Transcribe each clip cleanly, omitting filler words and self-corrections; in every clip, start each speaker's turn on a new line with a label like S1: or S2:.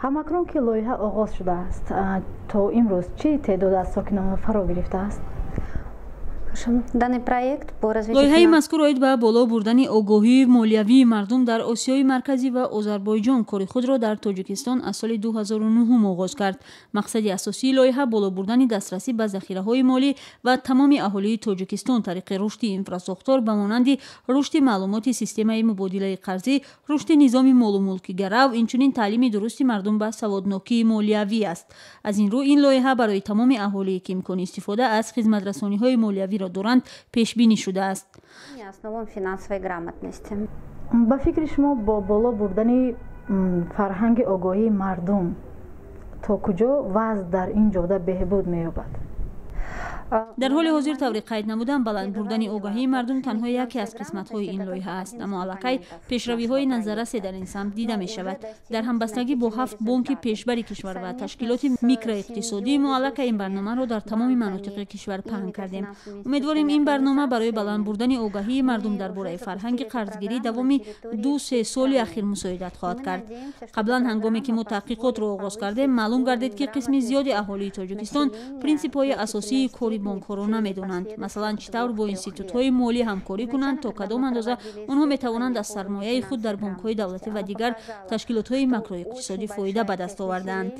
S1: Ҳамакнун ки лоиҳа оғоз шудааст, то имрӯз чӣ теъдод аз сокинонро фаро гирифтааст?
S2: Данный проект по развитию
S3: Лоиҳаи мазкур оид ба боло бурдани огоҳии молиявии мардум дар Осиёи Марказӣ ва Озарбойҷон кори худро дар Тоҷикистон аз соли 2009 оғоз кард. Мақсади асосии лоиҳа боло бурдани дастрасӣ ба захираҳои молӣ ва тамоми аҳолии Тоҷикистон тариқи рушди инфрасохтор, ба монанди рушди маълумоти системаи мубодилаи қарзӣ, рушди низоми молу мулки гарав, инчунин таълими дурусти мардум ба саводнокии молиявӣ аст. Аз ин рӯ, ин лоиҳа барои тамоми аҳолие, ки имкони истифода аз хизматрасониҳои молиявиро доранд, пешбинӣ шудааст.
S2: Основам финансовой грамотности.
S1: Ба фикри шумо, бо боло бурдани фарҳанги огоҳии мардум то куҷо вазъ дар ин ҷода беҳбуд меёбад?
S3: Дар ҳоли ҳозир, тавре қайд намудам, баланд бурдани огаҳии мардум танҳо яке аз қисматҳои ин лоиҳа аст, аммо аллакай пешравиҳои назаррасе дар ин самт дида мешавад. Дар ҳамбастагӣ бо ҳафт бонки пешбари кишвар ва ташкилоти микроиқтисодӣ мо аллакай ин барномаро дар тамоми манотиқи кишвар паҳн кардем. Умедворем, ин барнома барои баланд бурдани огаҳии мардум дар бораи фарҳанги қарзгирӣ давоми 2-3 соли ахир мусоидат хоҳад кард. Қаблан, ҳангоме ки мо таҳқиқотро оғоз кардем, маълум гардид, ки қисми зиёди аҳолии Тоҷикистон принсипҳои асосии кори бонкҳоро намедонанд. Масалан, чӣ тавр бо институтҳои молӣ ҳамкорӣ кунанд, то кадом андоза онҳо метавонанд аз сармояи худ дар бонкҳои давлатӣ ва дигар ташкилотҳои макроиқтисодӣ фоида ба даст овардаанд.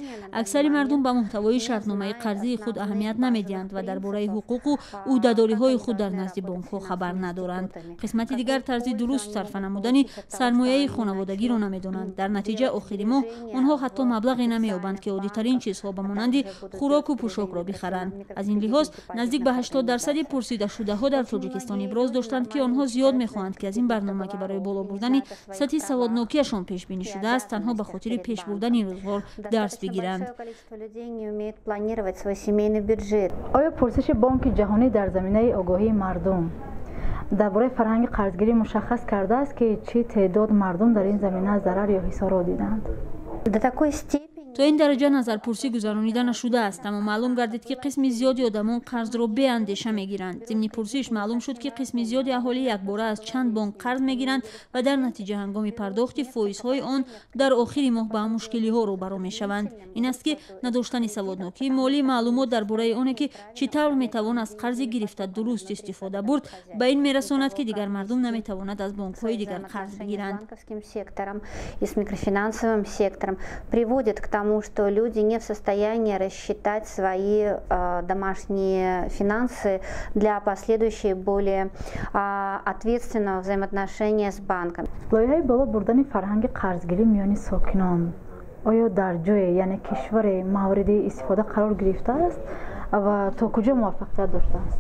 S3: Аксари мардум ба муҳтавои шартномаи қарзии худ аҳамият намедиҳанд ва дар бораи ҳуқуқу ӯҳдадориҳои худ дар назди бонкҳо хабар надоранд. Қисмати дигар тарзи дуруст сарфа намудани сармояи хонаводагиро намедонанд. Дар натиҷа, охири моҳ онҳо ҳатто маблағе намеёбанд, ки оддитарин чизҳо, ба монанди хӯроку пӯшокро бихаранд. Аз ин лиҳоз, наздик ба 80 дарсади пурсидашудаҳо дар Тоҷикистон иброз доштанд, ки онҳо зиёд мехоҳанд, ки аз ин барнома, ки барои боло бурдани сатҳи саводнокиашон пешбинӣ шудааст, танҳо ба хотири пеш бурдани рӯзғор дарс бигиранд.
S1: Оё пурсиши Бонки Ҷаҳонӣ дар заминаи огоҳии мардум дар бораи фарҳанги қарзгирӣ мушаххас кардааст, ки чӣ теъдод мардум дар ин замина зарар ё ҳисорро диданд?
S2: До такой степени
S3: То ин дараҷа назарпурсӣ гузаронида нашудааст, аммо маълум гардид, ки қисми зиёди одамон қарзро беандеша мегиранд. Зимни пурсиш маълум шуд, ки қисми зиёди аҳолӣ якбора аз чанд бонк қарз мегиранд ва дар натиҷа ҳангоми пардохти фоизҳои он дар охири моҳ ба мушкилиҳо рӯбарӯ мешаванд. Ин аст, ки надоштани саводнокии молӣ, маълумот дар бораи оне, ки чӣ тавр метавон аз қарзи гирифта дуруст истифода бурд, ба ин мерасонад, ки дигар мардум наметавонад аз бонкҳои дигар қарз бигиранд.
S2: И с микрофинансовым сектором приводит к тому, что люди не в состоянии рассчитать свои домашние финансы для последующей более ответственного взаимоотношения с банком.
S1: Лоиҳаи боло бурдани фарҳанги қарзгирӣ миёни сокинон оё дар ҷое, яъне кишваре, мавриди истифода қарор гирифтааст ва то куҷо муваффақият доштааст?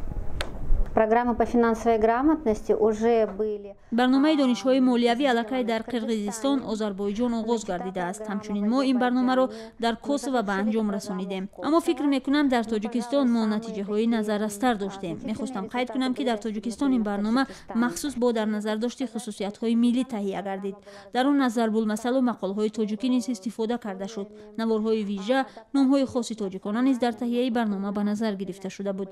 S2: Программы по финансовой грамотности уже были.
S3: Барномаи донишҳои молиявӣ аллакай дар Қирғизистон, Озарбойҷон оғоз гардидааст. Ҳамчунин мо ин барномаро дар Косово ба анҷом расонидем, аммо фикр мекунам, дар Тоҷикистон мо натиҷаҳои назаррастар доштем. Мехостам қайд кунам, ки дар Тоҷикистон ин барнома махсус бо дар назардошти хусусиятҳои миллӣ таҳия гардид. Дар он аз зарбулмасалу мақолҳои тоҷикӣ низ истифода карда шуд. Наворҳои вижа, номҳои хоси тоҷикона низ дар таҳияи барнома ба назар гирифта шуда буд.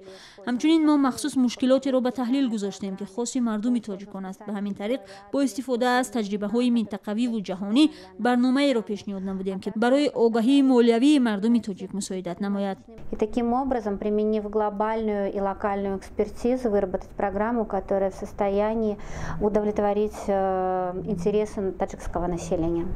S3: Ҳамчунин мо махсус мушкилотеро ба таҳлил гузоштем, ки хоси мардуми тоҷикон аст. Ба ҳамин тариқ, бо истифода аз таҷрибаҳои минтақавиву ҷаҳонӣ барномаеро пешниҳод намудем, ки барои огаҳии молиявии мардуми тоҷик мусоидат намояд.
S2: И таким образом, применив глобальную и локальную экспертизу, выработать программу, которая в состоянии удовлетворить интересы таджикского населения.